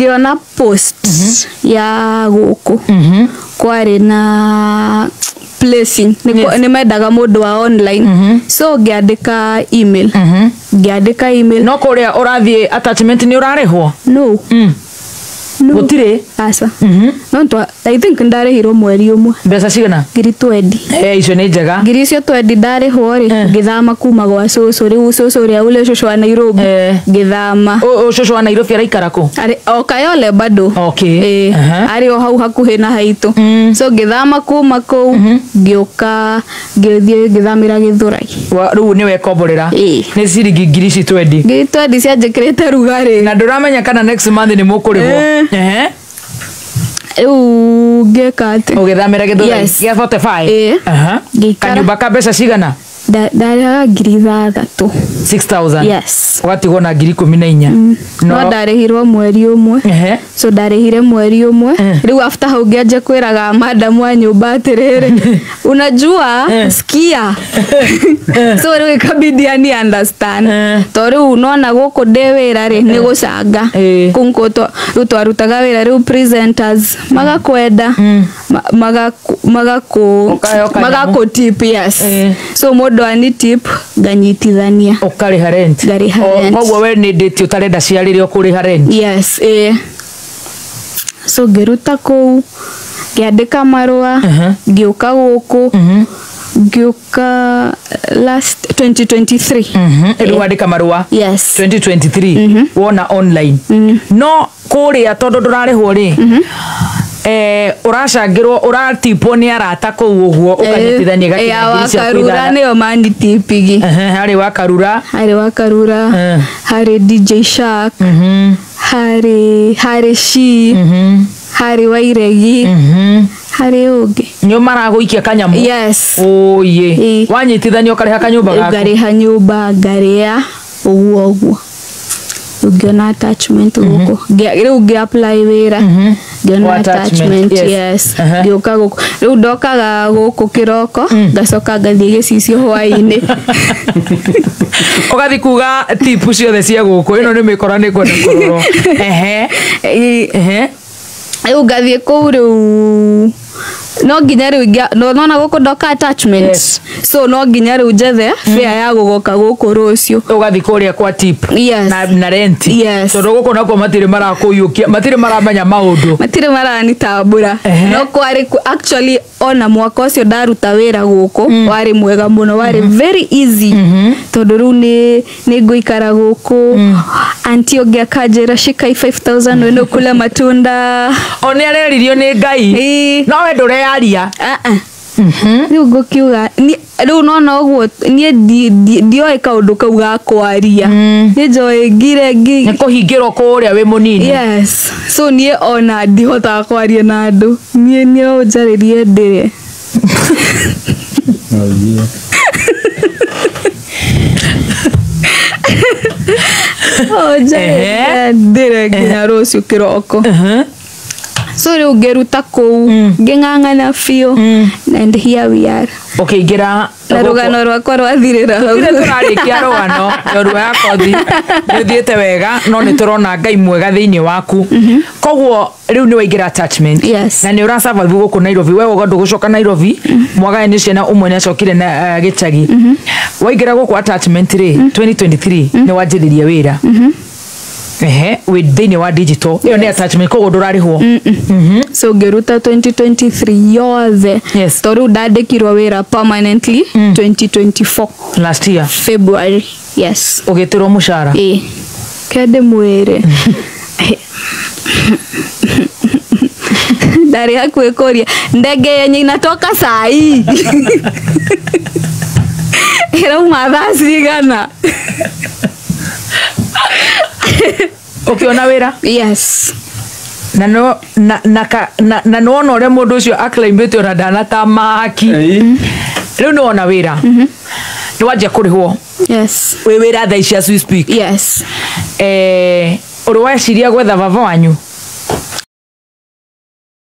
Ngĩona post ya gũkũ kwarĩ na placing nĩ nĩ mendaga mũndũ wa online, so ngĩandĩka email, ngĩandĩka email. No kũrĩa ũrathiĩ attachment nĩ ũrarĩhwo? No. No. Gũtirĩ? Aca, no I think ndarĩhirwo mweri ũmwe. Mbeca cigana? Ngiri 20. Eh, icio nĩ njega. Ngiri icio 20 ndarĩhwo rĩ, ngĩthama kuma gwa cũcũ, rĩu cũcũ ũrĩa ule cũcũ wa Nairobi. Ngĩthama. Ũyũ cũcũ wa Nairobi araikara kũ? Arĩ o Kayole bado. Ĩĩ, arĩ o hau hakuhĩ na haitũ. So ngĩthama kuma kũu, ngĩũka, ngĩthiĩ, ngĩthamĩra Gĩthũrai. Rĩu nĩ wekomborera? Ĩĩ. Nĩ ciringi ngiri ici 20. Ngiri 20 cianjĩkĩrĩte rugarĩ. Na ndũramenya kana next month nĩ mũkũrĩhwo. Rĩu ngĩka atĩ Ũgĩthamĩra Gĩthũrai? Yes. Gĩa 45? Ĩĩ. Ngĩikara. Kanyũmba ka mbeca cigana? Ndarĩhaga 6,000. 6000? Yes. Ũgatigwo na 14,000. No ndarĩhirwo mweri ũmwe. So ndarĩhire mweri ũmwe. Rĩu after hau ngĩanjia kwĩraga madam wa nyũmba atĩrĩrĩ, unajua, sikia, so rĩu ikabidi ani understand, to rĩu nona gũkũ ndĩ wĩra rĩ, nĩ gũcanga. Kũu rĩu twarutaga wĩra, rĩu presenters magakwenda, magaku Ũkaheo kanyamũ. Magakũ tip, yes. So mũndũ ani tip, nganyitithania. Ũkarĩha rent? Ngarĩha rent. Koguo we nĩ ndĩti ũtarenda ciarĩre ũkũrĩha rent? Yes, ĩĩ. So ngĩruta kũu, ngĩandĩka marũa, ngĩũka gũkũ, ngĩũka last 2023. Rĩu wandĩka marũa? Yes. 2023 wona online, no kũrĩa tondũ ndũrarĩhwo rĩ, ũracangĩrwo, ũratipwo nĩ arata kũu ũguo, ũkanyitithania gakinya ngiri ciaku Wakarura. 6. Nĩo manitipigi. Harĩ wakarura? Harĩ wakarura. Harĩ DJ Shark, harĩ she, harĩ Wairegi, harĩ ũngĩ. Nĩo maragũikia kanyamũ? Yes. Oye. Ĩĩ. Wanyitithania ũkarĩha kanyũmba gaku? Ngarĩha nyũmba, ngarĩa ũguo ũguo. Rĩu ngĩona attachment gũkũ. Rĩu ngĩ apply wĩra, ngĩona Wa attachment, attachment. Yes. Yes. Ngĩũka gũkũ, rĩu ndokaga gũkũ kĩroko, ngacoka ngathiĩ gĩcicio hwaĩ-inĩ. Ũgathi kuga tipu ciothe cia gũkũ, ĩno nĩ mĩkora nĩ kwenda kũrorwo. Ehe. Ĩĩ. Rĩu ngathiĩ kũu, rĩu no nginya rĩu no nona gũkũ ndoka attachment. So no nginya rĩu njethe fare ya gũgoka gũkũ rũciũ. Ũgathi kũrĩa kwa tip? Yes. Na rent? Yes. Tondũ gũkũ nakuo matirĩ marakũiyũkia, matirĩ maramenya maũndũ. Matirĩ maranitambũra. No kwarĩ actually ona mwaka ũcio ndaruta wĩra gũkũ warĩ mwega mũno, warĩ very easy, tondũ rĩu nĩ ngũikara gũkũ, anti ũngĩ akanjĩra, "Shikai 5000 wende kula matunda." O nĩ areririo nĩ Ngai. Ĩĩ. No we ndũreyaria. Ah, ah. Rĩu ngũkiuga rĩu nona ũguo niĩ ndioĩ kaũndũ kau ga kwaria, nĩ njoĩ ngire ngi Nĩ kũhingĩrwo kũrĩa wĩ mũnini. Yes, so niĩ ona ndihotaga kwaria na andũ, niĩ no njarĩrie ndĩre. Oh, yeah. O njarĩrie ndĩre nginya rũciũ kĩroko. So rĩu ngĩruta kũu, ngĩng'ang'ana biũ, and here we are. Ũkĩingĩra Na rũgano rwakwa rwathirĩra hau. Tũtirĩ tũrarĩkia rũgano njorua ya kothi, nĩ ũthiĩte wega, no nĩ tũrona Ngai mwega thĩinĩ waku. Koguo rĩu nĩ waingĩra attachment? Yes. Na nĩ ũra survive gũkũ Nairobi, we uga ndũgũcoka Nairobi, mwagae nĩ ciana, ũmwe nĩ acokire na gĩcagi. Waingĩra gũkũ attachment rĩ, 2023 nĩ wanjĩrĩria wĩra, ehe, wĩ thĩinĩ wa digital, ĩyo nĩ attachment, koguo ndũrarĩhwo? So ngĩruta 2023 yothe. To rĩu ndandĩkirwo wĩra permanently 2024. Last year? February, yes. Ũgĩtĩrwo mũcara? Ĩ, kende mwĩrĩ ndarĩ hakuhĩ kũria ndege yenye inatoka saa hii ĩrauma thaa cigana. Ũkĩona wĩra? Yes. Na no na na ka, na, na nĩwona ũrĩa mũndũ ũcio aclimbĩte ona ndanatamaki. Rĩu nĩwona wĩra, nĩ wanjia kũrĩhwo? Yes. Wĩ wĩra thaa ici as we speak? Yes. Ũrĩ weciria gwetha baba wanyu?